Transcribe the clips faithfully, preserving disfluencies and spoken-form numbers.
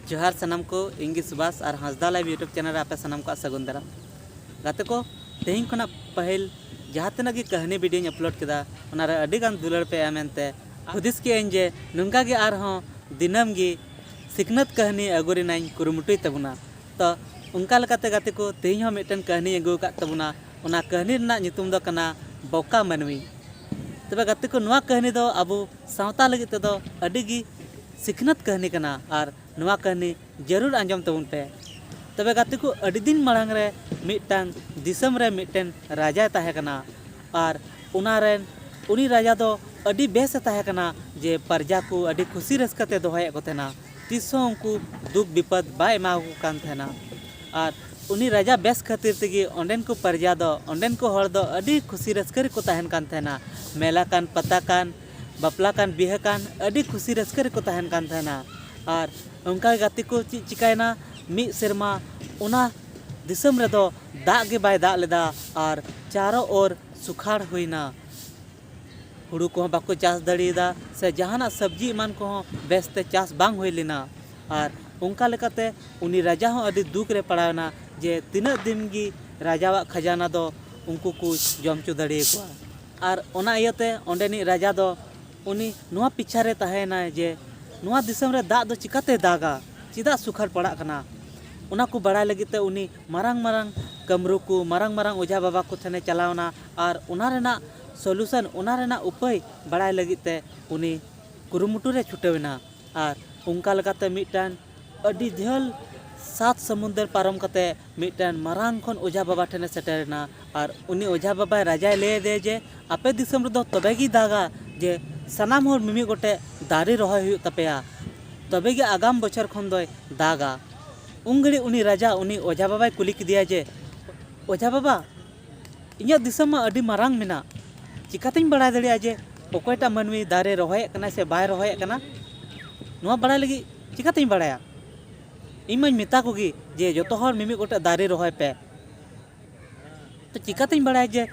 ᱡᱚᱦᱟᱨ ᱥᱟᱱᱟᱢ ᱠᱚ, ᱤᱧ ᱜᱮ ᱥᱩᱵᱷᱟᱥ ᱟᱨ ᱦᱟᱸᱥᱫᱟ ᱞᱟᱭᱤᱵᱷ YouTube ᱪᱮᱱᱮᱞ ᱨᱮ ᱟᱯᱮ ᱥᱟᱱᱟᱢ ᱠᱚᱣᱟᱜ ᱥᱟᱹᱜᱩᱱ ᱫᱟᱨᱟᱢ᱾ ᱜᱟᱛᱮ ᱠᱚ, ᱛᱮᱦᱮᱧ ᱠᱷᱚᱱᱟᱜ ᱯᱟᱹᱦᱤᱞ ᱡᱟᱦᱟᱸ ᱛᱤᱱᱟᱹᱜ ᱜᱮ ᱠᱟᱹᱦᱱᱤ ᱵᱷᱤᱰᱤᱭᱳᱧ ᱟᱯᱞᱳᱰ ᱠᱮᱫᱟ, ᱚᱱᱟᱨᱮ ᱟᱹᱰᱤ ᱜᱟᱱ ᱫᱩᱞᱟᱹᱲ ᱯᱮ ᱮᱢ ᱮᱱᱛᱮ ᱦᱩᱫᱤᱥ ᱠᱮᱜᱼᱟᱹᱧ ᱡᱮ ᱱᱚᱝᱠᱟ ᱜᱮ ᱟᱨᱦᱚᱸ ᱫᱤᱱᱟᱹᱢ ᱜᱮ ᱥᱤᱠᱷᱱᱟᱹᱛ ᱠᱟᱹᱦᱱᱤ ᱟᱹᱜᱩ ᱨᱮᱱᱟᱜ ᱤᱧ ᱠᱩᱨᱩᱢᱩᱴᱩᱭ ᱛᱟᱵᱚᱱᱟ᱾ ᱛᱚ ᱚᱱᱠᱟ ᱞᱮᱠᱟᱛᱮ ᱜᱟᱛᱮ ᱠᱚ, ᱛᱮᱦᱮᱧ ᱦᱚᱸ ᱢᱤᱫᱴᱮᱱ ᱠᱟᱹᱦᱱᱤᱧ ᱟᱹᱜᱩ ᱟᱠᱟᱫ ᱛᱟᱵᱚᱱᱟ᱾ ᱚᱱᱟ ᱠᱟᱹᱦᱱᱤ ᱨᱮᱱᱟᱜ ᱧᱩᱛᱩᱢ ᱫᱚ ᱠᱟᱱᱟ ᱵᱚᱠᱟ ᱢᱟᱹᱱᱢᱤ᱾ ᱛᱚᱵᱮ ᱜᱟᱛᱮ ᱠᱚ, ᱱᱚᱣᱟ ᱠᱟᱹᱦᱱᱤ ᱫᱚ ᱟᱵᱚ ᱥᱟᱶᱛᱟ ᱞᱟᱹᱜᱤᱫ ᱛᱮᱫᱚ ᱟᱹᱰᱤ ᱜᱮ ᱥᱤᱠᱷᱱᱟᱹᱛ ᱠᱟᱹᱦᱱᱤ ᱠᱟᱱᱟ ᱟᱨ ᱱᱚᱣᱟ ᱠᱟᱹᱦᱱᱤ ᱡᱟᱹᱨᱩᱲ ᱟᱸᱡᱚᱢ ᱛᱟᱵᱚᱱ ᱯᱮ᱾ ᱛᱚᱵᱮ ᱜᱟᱛᱮ ᱠᱚ, ᱟᱹᱰᱤ ᱫᱤᱱ ᱢᱟᱲᱟᱝ ᱨᱮ ᱢᱤᱫᱴᱟᱝ ᱫᱤᱥᱚᱢ ᱨᱮ ᱢᱤᱫᱴᱮᱱ ᱨᱟᱡᱟᱭ ᱛᱟᱦᱮᱸ ᱠᱟᱱᱟ ᱟᱨ ᱚᱱᱟ ᱨᱮᱱ, ᱩᱱᱤ ᱨᱟᱡᱟ ᱫᱚ ᱟᱹᱰᱤ ᱵᱮᱥ ᱮ ᱛᱟᱦᱮᱸ ᱠᱟᱱᱟ ᱡᱮ ᱯᱨᱚᱡᱟ ᱠᱚ ᱟᱹᱰᱤ ᱠᱷᱩᱥᱤ ᱨᱟᱹᱥᱠᱟᱹ ᱛᱮ ᱫᱚᱦᱚᱭᱮᱫ ᱠᱚ ᱛᱟᱦᱮᱱᱟ᱾ ᱛᱤᱥ ᱦᱚᱸ ᱩᱱᱠᱩ ᱫᱩᱠ ᱵᱤᱯᱚᱫ ᱵᱟᱭ ᱮᱢᱟ ᱠᱚ ᱠᱟᱱ ᱛᱟᱦᱮᱱᱟ᱾ ᱟᱨ ᱩᱱᱤ ᱨᱟᱡᱟ ᱵᱮᱥ ᱠᱷᱟᱹᱛᱤᱨ ᱛᱮᱜᱮ ᱚᱸᱰᱮᱱ ᱠᱚ ᱯᱨᱚᱡᱟ ᱫᱚ, ᱚᱸᱰᱮᱱ ᱠᱚ ᱦᱚᱲ ᱫᱚ ᱟᱹᱰᱤ ᱠᱷᱩᱥᱤ ᱨᱟᱹᱥᱠᱟᱹ ᱨᱮᱠᱚ ᱛᱟᱦᱮᱱ ᱠᱟᱱ ᱛᱟᱦᱮᱱᱟ᱾ ᱢᱮᱞᱟ ᱠᱟᱱ, ᱯᱟᱛᱟ ᱠᱟᱱ, ᱵᱟᱯᱞᱟ ᱠᱟᱱ, ᱵᱤᱦᱟᱹ ᱠᱟᱱ, ᱟᱹᱰᱤ ᱠᱷᱩᱥᱤ ᱨᱟᱹᱥᱠᱟᱹ ᱨᱮᱠᱚ ᱛᱟᱦᱮᱱ ᱠᱟᱱ ᱛᱟᱦᱮᱱᱟ᱾ ᱟᱨ ᱚᱱᱠᱟ ᱜᱮ ᱜᱟᱛᱮ ᱠᱚ, ᱪᱮᱫ ᱪᱤᱠᱟᱹᱭᱮᱱᱟ, ᱢᱤᱫ ᱥᱮᱨᱢᱟ ᱚᱱᱟ ᱫᱤᱥᱚᱢ ᱨᱮᱫᱚ ᱫᱟᱜ ᱜᱮ ᱵᱟᱭ ᱫᱟᱜ ᱞᱮᱫᱟ ᱟᱨ ᱪᱟᱨᱚ ᱚᱨ ᱥᱩᱠᱷᱟᱲ ᱦᱩᱭᱱᱟ᱾ ᱦᱩᱲᱩ ᱠᱚᱦᱚᱸ ᱵᱟᱠᱚ ᱪᱟᱥ ᱫᱟᱲᱮᱭᱟᱫᱟ ᱥᱮ ᱡᱟᱦᱟᱱᱟᱜ ᱥᱚᱵᱽᱡᱤ ᱮᱢᱟᱱ ᱠᱚᱦᱚᱸ ᱵᱮᱥᱛᱮ ᱪᱟᱥ ᱵᱟᱝ ᱦᱩᱭ ᱞᱮᱱᱟ᱾ ᱟᱨ ᱚᱱᱠᱟ ᱞᱮᱠᱟᱛᱮ ᱩᱱᱤ ᱨᱟᱡᱟ ᱦᱚᱸ ᱟᱹᱰᱤ ᱫᱩᱠ ᱨᱮ ᱯᱟᱲᱟᱣᱮᱱᱟ ᱡᱮ ᱛᱤᱱᱟᱹᱜ ᱫᱤᱱ ᱜᱮ ᱨᱟᱡᱟᱣᱟᱜ ᱠᱷᱟᱡᱟᱱᱟ ᱫᱚ ᱩᱱᱠᱩ ᱠᱚ ᱡᱚᱢ ᱦᱚᱪᱚ ᱫᱟᱲᱮᱭᱟᱠᱚᱣᱟ᱾ ᱟᱨ ᱚᱱᱟ ᱤᱭᱟᱹᱛᱮ ᱚᱸᱰᱮᱱᱤᱡ ᱨᱟᱡᱟ ᱫᱚ ᱩᱱᱤ ᱱᱚᱣᱟ ᱯᱤᱪᱷᱟ ᱨᱮ ᱛᱟᱦᱮᱸᱭᱮᱱᱟᱭ ᱡᱮ ᱱᱚᱣᱟ ᱫᱤᱥᱚᱢ ᱨᱮ ᱫᱟᱜ ᱫᱚ ᱪᱤᱠᱟᱛᱮ ᱫᱟᱜᱟ, ᱪᱮᱫᱟᱜ ᱥᱩᱠᱷᱟᱲ ᱯᱟᱲᱟᱜ ᱠᱟᱱᱟ᱾ ᱚᱱᱟ ᱠᱚ ᱵᱟᱲᱟᱭ ᱞᱟᱹᱜᱤᱫ ᱛᱮ ᱩᱱᱤ ᱢᱟᱨᱟᱝ ᱢᱟᱨᱟᱝ ᱠᱟᱹᱢᱨᱩ ᱠᱚ, ᱢᱟᱨᱟᱝ ᱢᱟᱨᱟᱝ ᱚᱡᱷᱟ ᱵᱟᱵᱟ ᱠᱚ ᱴᱷᱮᱱᱮ ᱪᱟᱞᱟᱣᱱᱟ ᱟᱨ ᱚᱱᱟ ᱨᱮᱱᱟᱜ ᱥᱚᱞᱩᱥᱚᱱ, ᱚᱱᱟ ᱨᱮᱱᱟᱜ ᱩᱯᱟᱹᱭ ᱵᱟᱲᱟᱭ ᱞᱟᱹᱜᱤᱫ ᱛᱮ ᱩᱱᱤ ᱠᱩᱨᱩᱢᱩᱴᱩ ᱨᱮ ᱪᱷᱩᱴᱟᱹᱣ ᱮᱱᱟ᱾ ᱟᱨ ᱚᱱᱠᱟ ᱞᱮᱠᱟᱛᱮ ᱢᱤᱫᱴᱟᱝ ᱟᱹᱰᱤ ᱡᱷᱟᱹᱞ ᱥᱟᱛ ᱥᱟᱹᱢᱩᱫᱨ ᱯᱟᱨᱚᱢ ᱠᱟᱛᱮ ᱢᱤᱫᱴᱟᱝ ᱢᱟᱨᱟᱝ ᱠᱷᱚᱱ ᱚᱡᱷᱟ ᱵᱟᱵᱟ ᱴᱷᱮᱱᱮ ᱥᱮᱴᱮᱨ ᱮᱱᱟ᱾ ᱟᱨ ᱩᱱᱤ ᱚᱡᱷᱟ ᱵᱟᱵᱟᱭ ᱨᱟᱡᱟᱭ ᱞᱟᱹᱭ ᱟᱫᱮᱭᱟ ᱡᱮ ᱟᱯᱮ ᱫᱤᱥᱚᱢ ᱨᱮᱫᱚ ᱛᱚᱵᱮ ᱜᱮᱭ ᱫᱟᱜᱟ ᱡᱮ ᱥᱟᱱᱟᱢ ᱦᱚᱲ ᱢᱤᱢᱤᱫ ᱜᱚᱴᱮᱡ ᱫᱟᱨᱮ ᱨᱚᱦᱚᱭ ᱦᱩᱭᱩᱜ ᱛᱟᱯᱮᱭᱟ, ᱛᱚᱵᱮ ᱜᱮ ᱟᱜᱟᱢ ᱵᱚᱪᱷᱚᱨ ᱠᱷᱚᱱ ᱫᱚᱭ ᱫᱟᱜᱟ᱾ ᱩᱱ ᱜᱷᱟᱹᱲᱤᱡ ᱩᱱᱤ ᱨᱟᱡᱟ ᱩᱱᱤ ᱚᱡᱷᱟ ᱵᱟᱵᱟᱭ ᱠᱩᱞᱤ ᱠᱮᱫᱮᱭᱟ ᱡᱮ, ᱚᱡᱷᱟ ᱵᱟᱵᱟ, ᱤᱧᱟᱹᱜ ᱫᱤᱥᱚᱢ ᱢᱟ ᱟᱹᱰᱤ ᱢᱟᱨᱟᱝ ᱢᱮᱱᱟᱜ, ᱪᱤᱠᱟᱹᱛᱤᱧ ᱵᱟᱲᱟᱭ ᱫᱟᱲᱮᱭᱟᱜᱼᱟ ᱡᱮ ᱚᱠᱚᱭᱴᱟᱜ ᱢᱟᱹᱱᱢᱤ ᱫᱟᱨᱮ ᱨᱚᱦᱚᱭᱮᱫ ᱠᱟᱱᱟᱭ ᱥᱮ ᱵᱟᱭ ᱨᱚᱦᱚᱭᱮᱫ ᱠᱟᱱᱟ? ᱱᱚᱣᱟ ᱵᱟᱲᱟᱭ ᱞᱟᱹᱜᱤᱫ ᱪᱤᱠᱟᱹᱛᱤᱧ ᱵᱟᱲᱟᱭᱟ? ᱤᱧ ᱢᱟᱧ ᱢᱮᱛᱟ ᱠᱚᱜᱮ ᱡᱮ ᱡᱚᱛᱚ ᱦᱚᱲ ᱢᱤᱢᱤᱫ ᱜᱚᱴᱮᱡ ᱫᱟᱨᱮ ᱨᱚᱦᱚᱭ ᱯᱮ᱾ ᱛᱚ ᱪᱤᱠᱟᱹᱛᱤᱧ ᱵᱟᱲᱟᱭᱟ ᱡᱮ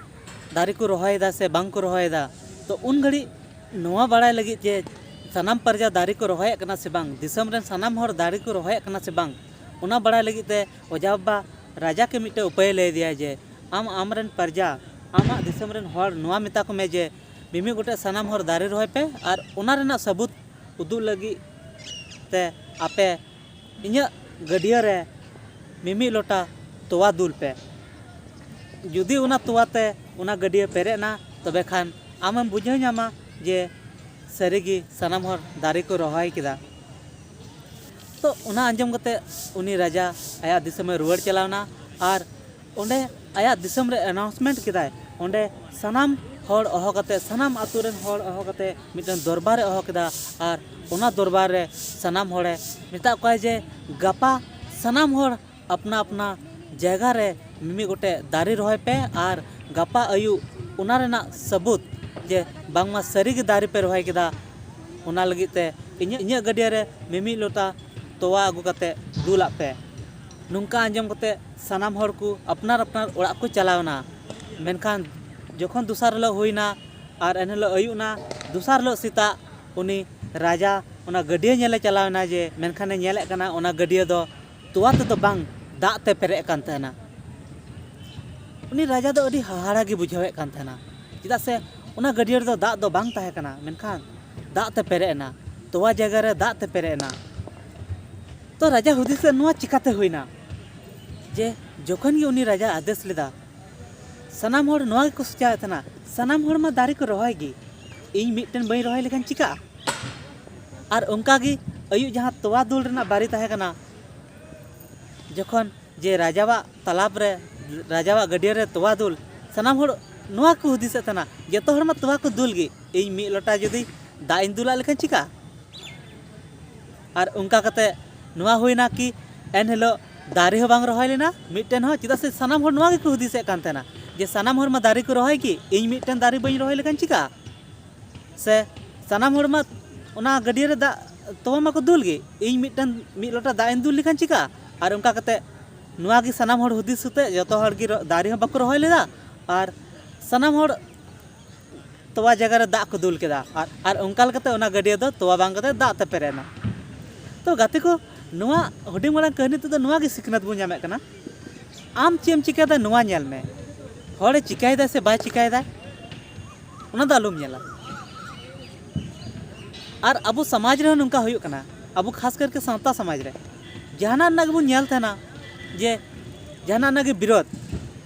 ᱫᱟᱨᱮ ᱠᱚ ᱨᱚᱦᱚᱭᱮᱫᱟ ᱥᱮ ᱵᱟᱝ ᱠᱚ ᱨᱚᱦᱚᱭᱮᱫᱟ? ᱛᱚ ᱩᱱ ᱜᱷᱟᱹᱲᱤᱡ ᱱᱚᱣᱟ ᱵᱟᱲᱟᱭ ᱞᱟᱹᱜᱤᱫ ᱡᱮ ᱥᱟᱱᱟᱢ ᱯᱨᱚᱡᱟ ᱫᱟᱨᱮ ᱠᱚ ᱨᱚᱦᱚᱭᱮᱫ ᱠᱟᱱᱟ ᱥᱮ ᱵᱟᱝ, ᱫᱤᱥᱚᱢ ᱨᱮᱱ ᱥᱟᱱᱟᱢ ᱦᱚᱲ ᱫᱟᱨᱮ ᱠᱚ ᱨᱚᱦᱚᱭᱮᱫ ᱠᱟᱱᱟ ᱥᱮ ᱵᱟᱝ, ᱚᱱᱟ ᱵᱟᱲᱟᱭ ᱞᱟᱹᱜᱤᱫ ᱛᱮ ᱚᱡᱷᱟ ᱵᱟᱵᱟ ᱨᱟᱡᱟ ᱠᱮ ᱢᱤᱫᱴᱮᱱ ᱩᱯᱟᱹᱭᱮ ᱞᱟᱹᱭ ᱟᱫᱮᱭᱟ ᱡᱮ, ᱟᱢ ᱟᱢᱨᱮᱱ ᱯᱨᱚᱡᱟ, ᱟᱢᱟᱜ ᱫᱤᱥᱚᱢ ᱨᱮᱱ ᱦᱚᱲ ᱱᱚᱣᱟ ᱢᱮᱛᱟ ᱠᱚᱢᱮ ᱡᱮ, ᱢᱤᱢᱤᱫ ᱜᱚᱴᱮᱡ ᱥᱟᱱᱟᱢ ᱦᱚᱲ ᱫᱟᱨᱮ ᱨᱚᱦᱚᱭ ᱯᱮ ᱟᱨ ᱚᱱᱟ ᱨᱮᱱᱟᱜ ᱥᱟᱹᱵᱩᱛ ᱩᱫᱩᱜ ᱞᱟᱹᱜᱤᱫ ᱛᱮ ᱟᱯᱮ ᱤᱧᱟᱹᱜ ᱜᱟᱹᱰᱭᱟᱹ ᱨᱮ ᱢᱤᱢᱤᱫ ᱞᱚᱴᱟ ᱛᱚᱣᱟ ᱫᱩᱞ ᱯᱮ᱾ ᱡᱩᱫᱤ ᱚᱱᱟ ᱛᱚᱣᱟ ᱛᱮ ᱚᱱᱟ ᱜᱟᱹᱰᱭᱟᱹ ᱯᱮᱨᱮᱡ ᱮᱱᱟ, ᱛᱚᱵᱮ ᱠᱷᱟᱱ ᱟᱢᱮᱢ ᱵᱩᱡᱷᱟᱹᱣ ᱧᱟᱢᱟ ᱡᱮ ᱥᱟᱹᱨᱤᱜᱮ ᱥᱟᱱᱟᱢ ᱦᱚᱲ ᱫᱟᱨᱮ ᱠᱚ ᱨᱚᱦᱚᱭ ᱠᱮᱫᱟ᱾ ᱛᱚ, ᱚᱱᱟ ᱟᱸᱡᱚᱢ ᱠᱟᱛᱮ ᱩᱱᱤ ᱨᱟᱡᱟ ᱟᱭᱟᱜ ᱫᱤᱥᱚᱢᱮ ᱨᱩᱣᱟᱹᱲ ᱪᱟᱞᱟᱣ ᱮᱱᱟ ᱟᱨ ᱚᱸᱰᱮ ᱟᱭᱟᱜ ᱫᱤᱥᱚᱢ ᱨᱮ ᱟᱱᱟᱣᱩᱱᱥᱢᱮᱱᱴ ᱠᱮᱫᱟᱭ᱾ ᱚᱸᱰᱮ ᱥᱟᱱᱟᱢ ᱦᱚᱲ ᱦᱚᱦᱚ ᱠᱟᱛᱮ, ᱥᱟᱱᱟᱢ ᱟᱛᱳ ᱨᱮᱱ ᱦᱚᱲ ᱦᱚᱦᱚ ᱠᱟᱛᱮ ᱢᱤᱫᱴᱮᱱ ᱫᱚᱨᱵᱟᱨᱮ ᱦᱚᱦᱚ ᱠᱮᱫᱟ᱾ ᱟᱨ ᱚᱱᱟ ᱫᱚᱨᱵᱟᱨ ᱨᱮ ᱥᱟᱱᱟᱢ ᱦᱚᱲᱮ ᱢᱮᱛᱟᱜ ᱠᱚᱣᱟ ᱡᱮ, ᱜᱟᱯᱟ ᱥᱟᱱᱟᱢ ᱦᱚᱲ ᱟᱯᱱᱟ ᱟᱯᱱᱟ ᱡᱟᱭᱜᱟ ᱨᱮ ᱢᱤᱢᱤᱫ ᱜᱚᱴᱮᱡ ᱫᱟᱨᱮ ᱨᱚᱦᱚᱭ ᱯᱮ ᱟᱨ ᱜᱟᱯᱟ ᱟᱹᱭᱩᱵ ᱚᱱᱟ ᱨᱮᱱᱟᱜ ᱥᱟᱹᱵᱩᱛ ᱡᱮ ᱵᱟᱝᱢᱟ ᱥᱟᱹᱨᱤᱜᱮ ᱫᱟᱨᱮ ᱯᱮ ᱨᱚᱦᱚᱭ ᱠᱮᱫᱟ, ᱚᱱᱟ ᱞᱟᱹᱜᱤᱫ ᱛᱮ ᱤᱧᱟᱹᱜ, ᱤᱧᱟᱹᱜ ᱜᱟᱹᱰᱭᱟᱹ ᱨᱮ ᱢᱤᱢᱤᱫ ᱞᱚᱴᱟ ᱛᱚᱣᱟ ᱟᱹᱜᱩ ᱠᱟᱛᱮ ᱫᱩᱞᱟᱜ ᱯᱮ᱾ ᱱᱚᱝᱠᱟ ᱟᱸᱡᱚᱢ ᱠᱟᱛᱮ ᱥᱟᱱᱟᱢ ᱦᱚᱲ ᱠᱚ ᱟᱯᱱᱟᱨ ᱟᱯᱱᱟᱨ ᱚᱲᱟᱜ ᱠᱚ ᱪᱟᱞᱟᱣ ᱮᱱᱟ᱾ ᱢᱮᱱᱠᱷᱟᱱ ᱡᱚᱠᱷᱚᱱ ᱫᱚᱥᱟᱨ ᱦᱤᱞᱳᱜ ᱦᱩᱭᱱᱟ ᱟᱨ ᱮᱱᱦᱤᱞᱳᱜ ᱟᱹᱭᱩᱵ ᱮᱱᱟ, ᱫᱚᱥᱟᱨ ᱦᱤᱞᱳᱜ ᱥᱮᱛᱟᱜ ᱩᱱᱤ ᱨᱟᱡᱟ ᱚᱱᱟ ᱜᱟᱹᱰᱭᱟᱹ ᱧᱮᱞᱮ ᱪᱟᱞᱟᱣ ᱮᱱᱟ ᱡᱮ, ᱢᱮᱱᱠᱷᱟᱱᱮ ᱧᱮᱞᱮᱫ ᱠᱟᱱᱟ ᱚᱱᱟ ᱜᱟᱹᱰᱭᱟᱹ ᱫᱚ ᱛᱚᱣᱟ ᱛᱮᱫᱚ ᱵᱟᱝ, ᱫᱟᱜ ᱛᱮ ᱯᱮᱨᱮᱡ ᱟᱠᱟᱱ ᱛᱟᱦᱮᱱᱟ᱾ ᱩᱱᱤ ᱨᱟᱡᱟ ᱫᱚ ᱟᱹᱰᱤ ᱦᱟᱦᱟᱲᱟ ᱜᱮ ᱵᱩᱡᱷᱟᱹᱣᱮᱫ ᱠᱟᱱ ᱛᱟᱦᱮᱱᱟ, ᱪᱮᱫᱟᱜ ᱥᱮ ᱚᱱᱟ ᱜᱟᱹᱰᱭᱟᱹ ᱨᱮᱫᱚ ᱫᱟᱜ ᱫᱚ ᱵᱟᱝ ᱛᱟᱦᱮᱸ ᱠᱟᱱᱟ, ᱢᱮᱱᱠᱷᱟᱱ ᱫᱟᱜ ᱛᱮ ᱯᱮᱨᱮᱡ ᱮᱱᱟ, ᱛᱚᱣᱟ ᱡᱟᱭᱜᱟ ᱨᱮ ᱫᱟᱜ ᱛᱮ ᱯᱮᱨᱮᱡ ᱮᱱᱟ᱾ ᱛᱚ, ᱨᱟᱡᱟ ᱦᱩᱫᱤᱥ ᱨᱮ ᱱᱚᱣᱟ ᱪᱤᱠᱟᱛᱮ ᱦᱩᱭᱱᱟ ᱡᱮ ᱡᱚᱠᱷᱚᱱ ᱜᱮ ᱩᱱᱤ ᱨᱟᱡᱟ ᱟᱫᱮᱥ ᱞᱮᱫᱟ, ᱥᱟᱱᱟᱢ ᱦᱚᱲ ᱱᱚᱣᱟ ᱜᱮᱠᱚ ᱥᱚᱪᱟᱣᱮᱫ ᱛᱟᱦᱮᱱᱟ, ᱥᱟᱱᱟᱢ ᱦᱚᱲ ᱢᱟ ᱫᱟᱨᱮ ᱠᱚ ᱨᱚᱦᱚᱭ ᱜᱮ, ᱤᱧ ᱢᱤᱫᱴᱮᱱ ᱵᱟᱹᱧ ᱨᱚᱦᱚᱭ ᱞᱮᱠᱷᱟᱱ ᱪᱤᱠᱟᱹᱜᱼᱟ? ᱟᱨ ᱚᱱᱠᱟ ᱜᱮ ᱟᱹᱭᱩᱵ ᱡᱟᱦᱟᱸ ᱛᱚᱣᱟ ᱫᱩᱞ ᱨᱮᱱᱟᱜ ᱵᱟᱨᱤ ᱛᱟᱦᱮᱸ ᱠᱟᱱᱟ, ᱡᱚᱠᱷᱚᱱ ᱡᱮ ᱨᱟᱡᱟᱣᱟᱜ ᱛᱟᱞᱟᱵ ᱨᱮ, ᱨᱟᱡᱟᱣᱟᱜ ᱜᱟᱹᱰᱭᱟᱹ ᱨᱮ ᱛᱚᱣᱟ ᱫᱩᱞ, ᱥᱟᱱᱟᱢ ᱦᱚᱲ ᱱᱚᱣᱟ ᱠᱚ ᱦᱩᱫᱤᱥᱮᱫ ᱛᱟᱦᱮᱱᱟ, ᱡᱚᱛᱚ ᱦᱚᱲ ᱢᱟ ᱛᱚᱣᱟ ᱠᱚ ᱫᱩᱞ ᱜᱮ, ᱤᱧ ᱢᱤᱫ ᱞᱚᱴᱟ ᱡᱩᱫᱤ ᱫᱟᱜ ᱤᱧ ᱫᱩᱞᱟᱜ ᱞᱮᱠᱷᱟᱱ ᱪᱤᱠᱟᱹᱜᱼᱟ? ᱟᱨ ᱚᱱᱠᱟ ᱠᱟᱛᱮ ᱱᱚᱣᱟ ᱦᱩᱭᱱᱟ ᱠᱤ ᱮᱱᱦᱤᱞᱳᱜ ᱫᱟᱨᱮ ᱦᱚᱸ ᱵᱟᱝ ᱨᱚᱦᱚᱭ ᱞᱮᱱᱟ ᱢᱤᱫᱴᱮᱱ ᱦᱚᱸ, ᱪᱮᱫᱟᱜ ᱥᱮ ᱥᱟᱱᱟᱢ ᱦᱚᱲ ᱱᱚᱣᱟ ᱜᱮᱠᱚ ᱦᱩᱫᱤᱥᱮᱫ ᱠᱟᱱ ᱛᱟᱦᱮᱱᱟ ᱡᱮ ᱥᱟᱱᱟᱢ ᱦᱚᱲ ᱢᱟ ᱫᱟᱨᱮ ᱠᱚ ᱨᱚᱦᱚᱭ ᱜᱮ, ᱤᱧ ᱢᱤᱫᱴᱮᱱ ᱫᱟᱨᱮ ᱵᱟᱹᱧ ᱨᱚᱦᱚᱭ ᱞᱮᱠᱷᱟᱱ ᱪᱤᱠᱟᱹᱜᱼᱟ? ᱥᱮ ᱥᱟᱱᱟᱢ ᱦᱚᱲ ᱢᱟ ᱚᱱᱟ ᱜᱟᱹᱰᱭᱟᱹ ᱨᱮ ᱫᱟᱜ, ᱛᱚᱣᱟ ᱢᱟᱠᱚ ᱫᱩᱞ ᱜᱮ, ᱤᱧ ᱢᱤᱫᱴᱮᱱ, ᱢᱤᱫ ᱞᱚᱴᱟ ᱫᱟᱜ ᱤᱧ ᱫᱩᱞ ᱞᱮᱠᱷᱟᱱ ᱪᱤᱠᱟᱹᱜᱼᱟ? ᱟᱨ ᱚᱱᱠᱟ ᱠᱟᱛᱮ ᱱᱚᱣᱟ ᱜᱮ ᱥᱟᱱᱟᱢ ᱦᱚᱲ ᱦᱩᱫᱤᱥ ᱠᱟᱛᱮ ᱡᱚᱛᱚ ᱦᱚᱲ ᱜᱮ ᱨᱚ-, ᱫᱟᱨᱮ ᱦᱚᱸ ᱵᱟᱠᱚ ᱨᱚᱦᱚᱭ ᱞᱮᱫᱟ᱾ ᱟᱨ ᱥᱟᱱᱟᱢ ᱦᱚᱲ ᱛᱚᱣᱟ ᱡᱟᱭᱜᱟ ᱨᱮ ᱫᱟᱜ ᱠᱚ ᱫᱩᱞ ᱠᱮᱫᱟ, ᱟᱨ ᱟᱨ ᱚᱱᱠᱟ ᱞᱮᱠᱟᱛᱮ ᱚᱱᱟ ᱜᱟᱹᱰᱭᱟᱹ ᱫᱚ ᱛᱚᱣᱟ ᱵᱟᱝ ᱠᱟᱛᱮ ᱫᱟᱜ ᱛᱮ ᱯᱮᱨᱮᱡ ᱮᱱᱟ᱾ ᱛᱚ ᱜᱟᱛᱮ ᱠᱚ, ᱱᱚᱣᱟ ᱦᱩᱰᱤᱧ ᱢᱟᱨᱟᱝ ᱠᱟᱹᱦᱱᱤ ᱛᱮᱫᱚ ᱱᱚᱣᱟ ᱜᱮ ᱥᱤᱠᱷᱱᱟᱹᱛ ᱵᱚᱱ ᱧᱟᱢᱮᱫ ᱠᱟᱱᱟ, ᱟᱢ ᱪᱮᱫ ᱮᱢ ᱪᱤᱠᱟᱹᱭᱮᱫᱟ ᱱᱚᱣᱟ ᱧᱮᱞ ᱢᱮ, ᱦᱚᱲᱮ ᱪᱤᱠᱟᱹᱭᱮᱫᱟ ᱥᱮ ᱵᱟᱭ ᱪᱤᱠᱟᱹᱭᱮᱫᱟ, ᱚᱱᱟ ᱫᱚ ᱟᱞᱚᱢ ᱧᱮᱞᱟ᱾ ᱟᱨ ᱟᱵᱚ ᱥᱚᱢᱟᱡᱽ ᱨᱮᱦᱚᱸ ᱱᱚᱝᱠᱟ ᱦᱩᱭᱩᱜ ᱠᱟᱱᱟ, ᱟᱵᱚ ᱠᱷᱟᱥ ᱠᱟᱨᱠᱮ ᱥᱟᱶᱛᱟ ᱥᱚᱢᱟᱡᱽ ᱨᱮ ᱡᱟᱦᱟᱱᱟᱜ ᱨᱮᱱᱟᱜ ᱜᱮᱵᱚᱱ ᱧᱮᱞ ᱛᱟᱦᱮᱱᱟ, ᱡᱮ ᱡᱟᱦᱟᱱᱟᱜ ᱨᱮᱱᱟᱜ ᱜᱮ ᱵᱤᱨᱳᱫᱷ,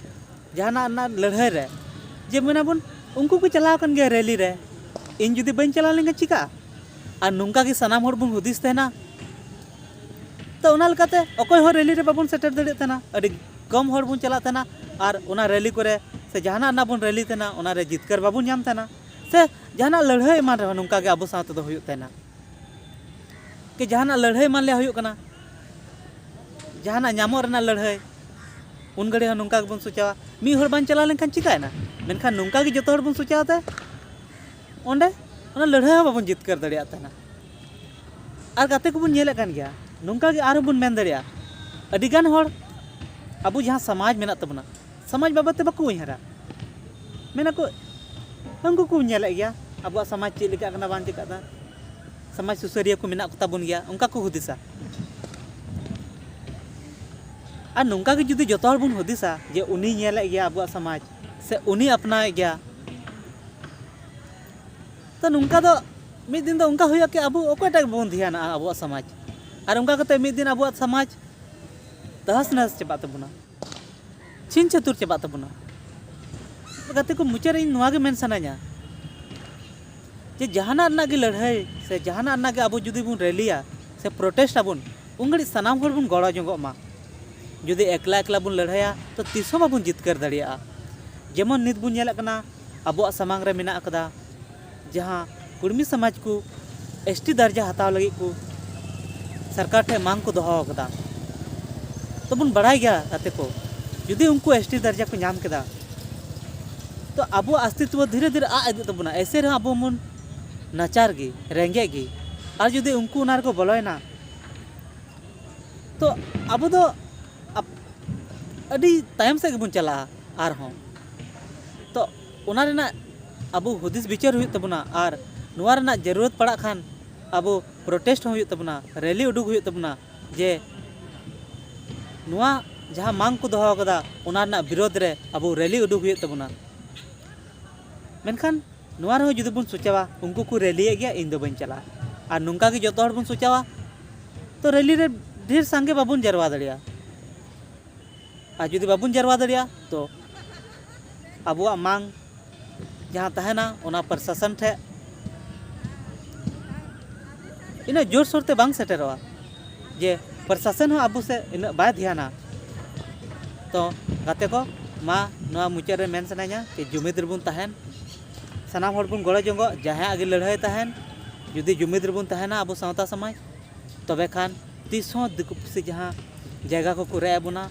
ᱡᱟᱦᱟᱱᱟᱜ ᱨᱮᱱᱟᱜ ᱞᱟᱹᱲᱦᱟᱹᱭ ᱨᱮ, ᱡᱮ ᱢᱮᱱᱟᱵᱚᱱ, ᱩᱱᱠᱩ ᱠᱚ ᱪᱟᱞᱟᱣ ᱟᱠᱟᱱ ᱜᱮᱭᱟ ᱨᱮᱞᱤ ᱨᱮ, ᱤᱧ ᱡᱩᱫᱤ ᱵᱟᱹᱧ ᱪᱟᱞᱟᱣ ᱞᱮᱱᱠᱷᱟᱱ ᱪᱤᱠᱟᱹᱜᱼᱟ? ᱟᱨ ᱱᱚᱝᱠᱟ ᱜᱮ ᱥᱟᱱᱟᱢ ᱦᱚᱲ ᱵᱚᱱ ᱦᱩᱫᱤᱥ ᱛᱟᱦᱮᱱᱟ᱾ ᱛᱚ ᱚᱱᱟ ᱞᱮᱠᱟᱛᱮ ᱚᱠᱚᱭ ᱦᱚᱸ ᱨᱮᱞᱤ ᱨᱮ ᱵᱟᱵᱚᱱ ᱥᱮᱴᱮᱨ ᱫᱟᱲᱮᱭᱟᱜ ᱛᱟᱦᱮᱱᱟ, ᱟᱹᱰᱤ ᱠᱚᱢ ᱦᱚᱲ ᱵᱚᱱ ᱪᱟᱞᱟᱜ ᱛᱟᱦᱮᱱᱟ᱾ ᱟᱨ ᱚᱱᱟ ᱨᱮᱞᱤ ᱠᱚᱨᱮ ᱥᱮ ᱡᱟᱦᱟᱱᱟᱜ ᱨᱮᱱᱟᱜ ᱵᱚᱱ ᱨᱮᱞᱤ ᱛᱟᱦᱮᱱᱟ, ᱚᱱᱟᱨᱮ ᱡᱤᱛᱠᱟᱹᱨ ᱵᱟᱵᱚᱱ ᱧᱟᱢ ᱛᱟᱦᱮᱱᱟ᱾ ᱥᱮ ᱡᱟᱦᱟᱱᱟᱜ ᱞᱟᱹᱲᱦᱟᱹᱭ ᱮᱢᱟᱱ ᱨᱮᱦᱚᱸ ᱱᱚᱝᱠᱟ ᱜᱮ ᱟᱵᱚ ᱥᱟᱶ ᱛᱮᱫᱚ ᱦᱩᱭᱩᱜ ᱛᱟᱦᱮᱱᱟ᱾ ᱠᱤ ᱡᱟᱦᱟᱱᱟᱜ ᱞᱟᱹᱲᱦᱟᱹᱭ ᱮᱢᱟᱱ ᱞᱮᱭᱟ ᱦᱩᱭᱩᱜ ᱠᱟᱱᱟ, ᱡᱟᱦᱟᱱᱟᱜ ᱧᱟᱢᱚᱜ ᱨᱮᱱᱟᱜ ᱞᱟᱹᱲᱦᱟᱹᱭ, ᱩᱱ ᱜᱷᱟᱹᱲᱤᱡ ᱦᱚᱸ ᱱᱚᱝᱠᱟ ᱜᱮᱵᱚᱱ ᱥᱚᱪᱟᱣᱟ᱾ ᱢᱤᱫ ᱦᱚᱲ ᱵᱟᱝ ᱪᱟᱞᱟᱣ ᱞᱮᱱᱠᱷᱟᱱ ᱪᱤᱠᱟᱹᱭᱮᱱᱟ? ᱢᱮᱱᱠᱷᱟᱱ ᱱᱚᱝᱠᱟ ᱜᱮ ᱡᱚᱛᱚ ᱦᱚᱲ ᱵᱚᱱ ᱥᱚᱪᱟᱣ ᱛᱮ ᱚᱸᱰᱮ ᱚᱱᱟ ᱞᱟᱹᱲᱦᱟᱹᱭ ᱦᱚᱸ ᱵᱟᱵᱚᱱ ᱡᱤᱛᱠᱟᱹᱨ ᱫᱟᱲᱮᱭᱟᱜ ᱛᱟᱦᱮᱱᱟ᱾ ᱟᱨ ᱜᱟᱛᱮ ᱠᱚᱵᱚᱱ ᱧᱮᱞᱮᱫ ᱠᱟᱱ ᱜᱮᱭᱟ, ᱱᱚᱝᱠᱟ ᱜᱮ ᱟᱨᱦᱚᱸ ᱵᱚᱱ ᱢᱮᱱ ᱫᱟᱲᱮᱭᱟᱜᱼᱟ᱾ ᱟᱹᱰᱤᱜᱟᱱ ᱦᱚᱲ ᱟᱵᱚ ᱡᱟᱦᱟᱸ ᱥᱚᱢᱟᱡᱽ ᱢᱮᱱᱟᱜ ᱛᱟᱵᱚᱱᱟ, ᱥᱚᱢᱟᱡᱽ ᱵᱟᱵᱚᱫ ᱛᱮ ᱵᱟᱠᱚ ᱩᱭᱦᱟᱹᱨᱟ᱾ ᱢᱮᱱᱟᱠᱚ, ᱩᱱᱠᱩ ᱠᱚ ᱧᱮᱞᱮᱫ ᱜᱮᱭᱟ ᱟᱵᱚᱣᱟᱜ ᱥᱚᱢᱟᱡᱽ ᱪᱮᱫ ᱞᱮᱠᱟᱜ ᱠᱟᱱᱟ ᱵᱟᱝ ᱪᱤᱠᱟᱹᱜ ᱠᱟᱱᱟ, ᱥᱚᱢᱟᱡᱽ ᱥᱩᱥᱟᱹᱨᱤᱭᱟᱹ ᱠᱚ ᱢᱮᱱᱟᱜ ᱠᱚᱛᱟ ᱵᱚᱱ ᱜᱮᱭᱟ, ᱚᱱᱠᱟ ᱠᱚ ᱦᱩᱫᱤᱥᱟ᱾ ᱟᱨ ᱱᱚᱝᱠᱟ ᱜᱮ ᱡᱩᱫᱤ ᱡᱚᱛᱚ ᱦᱚᱲ ᱵᱚᱱ ᱦᱩᱫᱤᱥᱟ ᱡᱮ ᱩᱱᱤᱭ ᱧᱮᱞᱮᱫ ᱜᱮᱭᱟ ᱟᱵᱚᱣᱟᱜ ᱥᱚᱢᱟᱡᱽ, ᱥᱮ ᱩᱱᱤᱭ ᱟᱯᱱᱟᱣᱮᱫ ᱜᱮᱭᱟ, ᱛᱚ ᱱᱚᱝᱠᱟ ᱫᱚ ᱢᱤᱫ ᱫᱤᱱ ᱫᱚ ᱚᱱᱠᱟ ᱦᱩᱭᱩᱜᱼᱟ ᱠᱤ ᱟᱵᱚ ᱚᱠᱚᱭᱴᱟᱜ ᱜᱮ ᱵᱟᱵᱚᱱ ᱫᱷᱮᱭᱟᱱᱟᱜᱼᱟ ᱟᱵᱚᱣᱟᱜ ᱥᱚᱢᱟᱡᱽ᱾ ᱟᱨ ᱚᱱᱠᱟ ᱠᱟᱛᱮ ᱢᱤᱫ ᱫᱤᱱ ᱟᱵᱚᱣᱟᱜ ᱥᱚᱢᱟᱡᱽ ᱛᱟᱦᱟᱥ ᱱᱟᱦᱟᱥ ᱪᱟᱵᱟᱜ ᱛᱟᱵᱚᱱᱟ, ᱪᱷᱤᱝ ᱪᱷᱟᱹᱛᱩᱨ ᱪᱟᱵᱟᱜ ᱛᱟᱵᱚᱱᱟ᱾ ᱜᱟᱛᱮ ᱠᱚ, ᱢᱩᱪᱟᱹᱫ ᱨᱮ ᱤᱧ ᱱᱚᱣᱟ ᱜᱮ ᱢᱮᱱ ᱥᱟᱱᱟᱧᱟ ᱡᱮ ᱡᱟᱦᱟᱱᱟᱜ ᱨᱮᱱᱟᱜ ᱜᱮ ᱞᱟᱹᱲᱦᱟᱹᱭ ᱥᱮ ᱡᱟᱦᱟᱱᱟᱜ ᱨᱮᱱᱟᱜ ᱜᱮ ᱟᱵᱚ ᱡᱩᱫᱤ ᱵᱚᱱ ᱨᱮᱞᱤᱭᱟ ᱥᱮ ᱯᱨᱚᱴᱮᱥᱴ ᱟᱵᱚᱱ, ᱩᱱ ᱜᱷᱟᱹᱲᱤᱡ ᱥᱟᱱᱟᱢ ᱦᱚᱲ ᱵᱚᱱ ᱜᱚᱲᱚ ᱧᱚᱜᱚᱜ ᱢᱟ᱾ ᱡᱩᱫᱤ ᱮᱠᱞᱟ ᱮᱠᱞᱟ ᱵᱚᱱ ᱞᱟᱹᱲᱦᱟᱹᱭᱟ ᱛᱚ ᱛᱤᱥ ᱦᱚᱸ ᱵᱟᱵᱚᱱ ᱡᱤᱛᱠᱟᱹᱨ ᱫᱟᱲᱮᱭᱟᱜᱼᱟ᱾ ᱡᱮᱢᱚᱱ ᱱᱤᱛ ᱵᱚᱱ ᱧᱮᱞᱮᱫ ᱠᱟᱱᱟ ᱟᱵᱚᱣᱟᱜ ᱥᱟᱢᱟᱝ ᱨᱮ ᱢᱮᱱᱟᱜ ᱟᱠᱟᱫᱟ ᱡᱟᱦᱟᱸ ᱠᱩᱲᱢᱤ ᱥᱚᱢᱟᱡᱽ ᱠᱚ ᱮᱥ ᱴᱤ ᱫᱟᱨᱡᱟ ᱦᱟᱛᱟᱣ ᱞᱟᱹᱜᱤᱫ ᱠᱚ ᱥᱚᱨᱠᱟᱨ ᱴᱷᱮᱱ ᱢᱟᱝ ᱠᱚ ᱫᱚᱦᱚ ᱟᱠᱟᱫᱟ᱾ ᱛᱚᱵᱚᱱ ᱵᱟᱲᱟᱭ ᱜᱮᱭᱟ ᱜᱟᱛᱮ ᱠᱚ, ᱡᱩᱫᱤ ᱩᱱᱠᱩ ᱮᱥ ᱴᱤ ᱫᱟᱨᱡᱟ ᱠᱚ ᱧᱟᱢ ᱠᱮᱫᱟ ᱛᱚ ᱟᱵᱚᱣᱟᱜ ᱚᱥᱛᱤᱛᱵᱚ ᱫᱷᱤᱨᱮ ᱫᱷᱤᱨᱮ ᱟᱫ ᱤᱫᱤᱜ ᱛᱟᱵᱚᱱᱟ᱾ ᱮᱭᱥᱮ ᱨᱮᱦᱚᱸ ᱟᱵᱚ ᱵᱚᱱ ᱱᱟᱪᱟᱨ ᱜᱮ, ᱨᱮᱸᱜᱮᱡ ᱜᱮ᱾ ᱟᱨ ᱡᱩᱫᱤ ᱩᱱᱠᱩ ᱚᱱᱟ ᱨᱮᱠᱚ ᱵᱚᱞᱚᱭᱮᱱᱟ ᱛᱚ ᱟᱵᱚ ᱫᱚ ᱟᱯ- ᱟᱹᱰᱤ ᱛᱟᱭᱚᱢ ᱥᱮᱫ ᱜᱮᱵᱚᱱ ᱪᱟᱞᱟᱜᱼᱟ ᱟᱨᱦᱚᱸ᱾ ᱛᱚ ᱚᱱᱟ ᱨᱮᱱᱟᱜ ᱟᱵᱚ ᱦᱩᱫᱤᱥ ᱵᱤᱪᱟᱹᱨ ᱦᱩᱭᱩᱜ ᱛᱟᱵᱚᱱᱟ᱾ ᱟᱨ ᱱᱚᱣᱟ ᱨᱮᱱᱟᱜ ᱡᱟᱹᱨᱩᱲᱟᱛ ᱯᱟᱲᱟᱜ ᱠᱷᱟᱱ ᱟᱵᱚ ᱯᱨᱚᱴᱮᱥᱴ ᱦᱚᱸ ᱦᱩᱭᱩᱜ ᱛᱟᱵᱚᱱᱟ, ᱨᱮᱞᱤ ᱩᱰᱩᱠ ᱦᱩᱭᱩᱜ ᱛᱟᱵᱚᱱᱟ, ᱡᱮ ᱱᱚᱣᱟ ᱡᱟᱦᱟᱸ ᱢᱟᱝ ᱠᱚ ᱫᱚᱦᱚ ᱟᱠᱟᱫᱟ, ᱚᱱᱟ ᱨᱮᱱᱟᱜ ᱵᱤᱨᱳᱫᱷ ᱨᱮ ᱟᱵᱚ ᱨᱮᱞᱤ ᱩᱰᱩᱠ ᱦᱩᱭᱩᱜ ᱛᱟᱵᱚᱱᱟ᱾ ᱢᱮᱱᱠᱷᱟᱱ ᱱᱚᱣᱟ ᱨᱮᱦᱚᱸ ᱡᱩᱫᱤ ᱵᱚᱱ ᱥᱚᱪᱟᱣᱟ, ᱩᱱᱠᱩ ᱠᱚ ᱨᱮᱞᱤᱭᱮᱫ ᱜᱮᱭᱟ, ᱤᱧ ᱫᱚ ᱵᱟᱹᱧ ᱪᱟᱞᱟᱜᱼᱟ, ᱟᱨ ᱱᱚᱝᱠᱟ ᱜᱮ ᱡᱚᱛᱚ ᱦᱚᱲ ᱵᱚᱱ ᱥᱚᱪᱟᱣᱟ, ᱛᱚ ᱨᱮᱞᱤ ᱨᱮ ᱰᱷᱮᱨ ᱥᱟᱸᱜᱮ ᱵᱟᱵᱚᱱ ᱡᱟᱨᱣᱟ ᱫᱟᱲᱮᱭᱟᱜᱼᱟ᱾ ᱟᱨ ᱡᱩᱫᱤ ᱵᱟᱵᱚᱱ ᱡᱟᱨᱣᱟ ᱫᱟᱲᱮᱭᱟᱜᱼᱟ, ᱛᱚ ᱟᱵᱚᱣᱟᱜ ᱢᱟᱝ ᱡᱟᱦᱟᱸ ᱛᱟᱦᱮᱱᱟ, ᱚᱱᱟ ᱯᱨᱚᱥᱟᱥᱚᱱ ᱴᱷᱮᱱ ᱤᱱᱟᱹᱜ ᱡᱳᱨᱥᱳᱨ ᱛᱮ ᱵᱟᱝ ᱥᱮᱴᱮᱨᱚᱜᱼᱟ, ᱡᱮ ᱯᱨᱚᱥᱟᱥᱚᱱ ᱦᱚᱸ ᱟᱵᱚ ᱥᱮᱫ ᱤᱱᱟᱹᱜ ᱵᱟᱭ ᱫᱷᱮᱭᱟᱱᱟ᱾ ᱛᱚ ᱜᱟᱛᱮ ᱠᱚ, ᱢᱟ ᱱᱚᱣᱟ ᱢᱩᱪᱟᱹᱫ ᱨᱮ ᱢᱮᱱ ᱥᱟᱱᱟᱧᱟ ᱡᱮ ᱡᱩᱢᱤᱫ ᱨᱮᱵᱚᱱ ᱛᱟᱦᱮᱱ, ᱥᱟᱱᱟᱢ ᱦᱚᱲ ᱵᱚᱱ ᱜᱚᱲᱚ ᱡᱚᱝᱚᱜ, ᱡᱟᱦᱟᱸᱭᱟᱜ ᱜᱮ ᱞᱟᱹᱲᱦᱟᱹᱭ ᱛᱟᱦᱮᱱ, ᱡᱩᱫᱤ ᱡᱩᱢᱤᱫ ᱨᱮᱵᱚᱱ ᱛᱟᱦᱮᱱᱟ ᱟᱵᱚ ᱥᱟᱶᱛᱟ ᱥᱚᱢᱟᱡᱽ, ᱛᱚᱵᱮ ᱠᱷᱟᱱ ᱛᱤᱥ ᱦᱚᱸ ᱫᱤᱠᱩ ᱯᱩᱥᱤ ᱡᱟᱦᱟᱸ ᱡᱟᱭᱜᱟ ᱠᱚᱠᱚ ᱨᱮᱡ ᱮᱫ ᱵᱚᱱᱟ,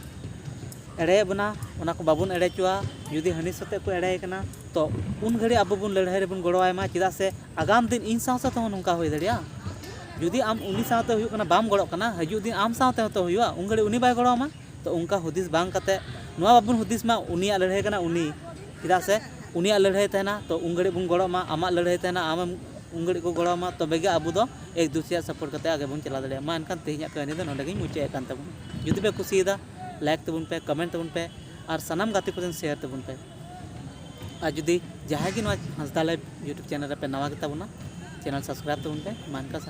ᱮᱲᱮᱭᱮᱫ ᱵᱚᱱᱟ, ᱚᱱᱟ ᱠᱚ ᱵᱟᱵᱚᱱ ᱮᱲᱮ ᱦᱚᱪᱚᱣᱟᱜᱼᱟ᱾ ᱡᱩᱫᱤ ᱦᱟᱹᱱᱤ ᱥᱟᱛᱮᱜ ᱠᱚ ᱮᱲᱮᱭᱮ ᱠᱟᱱᱟ, ᱛᱚ ᱩᱱ ᱜᱷᱟᱹᱲᱤᱡ ᱟᱵᱚ ᱵᱚᱱ ᱞᱟᱹᱲᱦᱟᱹᱭ ᱨᱮᱵᱚᱱ ᱜᱚᱲᱚᱣᱟᱭ ᱢᱟ᱾ ᱪᱮᱫᱟᱜ ᱥᱮ ᱟᱜᱟᱢ ᱫᱤᱱ ᱤᱧ ᱥᱟᱶ ᱥᱟᱶᱛᱮ ᱦᱚᱸ ᱱᱚᱝᱠᱟ ᱦᱩᱭ ᱫᱟᱲᱮᱭᱟᱜᱼᱟ᱾ ᱡᱩᱫᱤ ᱟᱢ ᱩᱱᱤ ᱥᱟᱶᱛᱮ ᱦᱩᱭᱩᱜ ᱠᱟᱱᱟ, ᱵᱟᱢ ᱜᱚᱲᱚᱜ ᱠᱟᱱᱟ, ᱦᱤᱡᱩᱜ ᱫᱤᱱ ᱟᱢ ᱥᱟᱶᱛᱮ ᱦᱚᱸᱛᱚ ᱦᱩᱭᱩᱜᱼᱟ, ᱩᱱ ᱜᱷᱟᱹᱲᱤᱡ ᱩᱱᱤ ᱵᱟᱭ ᱜᱚᱲᱚᱣᱟᱢᱟ᱾ ᱛᱚ ᱚᱱᱠᱟ ᱦᱩᱫᱤᱥ ᱵᱟᱝ ᱠᱟᱛᱮ, ᱱᱚᱣᱟ ᱵᱟᱵᱚᱱ ᱦᱩᱫᱤᱥ ᱢᱟ ᱩᱱᱤᱭᱟᱜ ᱞᱟᱹᱲᱦᱟᱹᱭ ᱠᱟᱱᱟ ᱩᱱᱤ, ᱪᱮᱫᱟᱜ ᱥᱮ ᱩᱱᱤᱭᱟᱜ ᱞᱟᱹᱲᱦᱟᱹᱭ ᱛᱟᱦᱮᱱᱟ, ᱛᱚ ᱩᱱ ᱜᱷᱟᱹᱲᱤᱡ ᱵᱚᱱ ᱜᱚᱲᱚᱜ ᱢᱟ, ᱟᱢᱟᱜ ᱞᱟᱹᱲᱦᱟᱹᱭ ᱛᱟᱦᱮᱱᱟ, ᱟᱢᱮᱢ ᱩᱱ ᱜᱷᱟᱹᱲᱤᱡ ᱠᱚ ᱜᱚᱲᱚ ᱟᱢᱟ, ᱛᱚᱵᱮ ᱜᱮ ᱟᱵᱚ ᱫᱚ ᱮᱠ ᱫᱩᱥᱨᱮᱭᱟᱜ ᱥᱟᱯᱳᱨᱴ ᱠᱟᱛᱮ ᱟᱜᱮ ᱵᱚᱱ ᱪᱟᱞᱟᱣ ᱫᱟᱲᱮᱭᱟᱜᱼᱟ᱾ ᱢᱟ ᱮᱱᱠᱷᱟᱱ ᱛᱮᱦᱮᱧᱟᱜ ᱠᱟᱹᱦᱱᱤ ᱫᱚ ᱱᱚᱰᱮ ᱜᱤᱧ ᱢᱩᱪᱟᱹᱫ ᱮᱫ ᱠᱟᱱ ᱛᱟᱵᱚᱱᱟ᱾ ᱡᱩᱫᱤ ᱯᱮ ᱠᱩᱥᱤᱭᱟᱫᱟ, ᱞᱟᱭᱤᱠ ᱛᱟᱵᱚᱱ ᱯᱮ, ᱠᱚᱢᱮᱱᱴ ᱛᱟᱵᱚᱱ ᱯᱮ, ᱟᱨ ᱥᱟᱱᱟᱢ ᱜᱟᱛᱮ ᱠᱚ ᱴᱷᱮᱱ ᱥᱮᱭᱟᱨ ᱛᱟᱵᱚᱱ ᱯᱮ᱾ ᱟᱨ ᱡᱩᱫᱤ ᱡᱟᱦᱟᱸᱭ ᱜᱮ ᱱᱚᱣᱟ ᱦᱟᱸᱥᱫᱟ ᱞᱟᱭᱤᱵᱷ ᱭᱩᱴᱩᱵᱽ ᱪᱮᱱᱮᱞ ᱨᱮᱯᱮ ᱱᱟᱣᱟ ᱜᱮ ᱛᱟᱵᱚᱱᱟ, ᱪᱮᱱᱮᱞ ᱥᱟᱵᱥᱠᱨᱟᱭᱤᱵᱽ ᱛᱟᱵᱚᱱ ᱯᱮ᱾ ᱢᱟ ᱮᱱᱠᱷᱟᱱ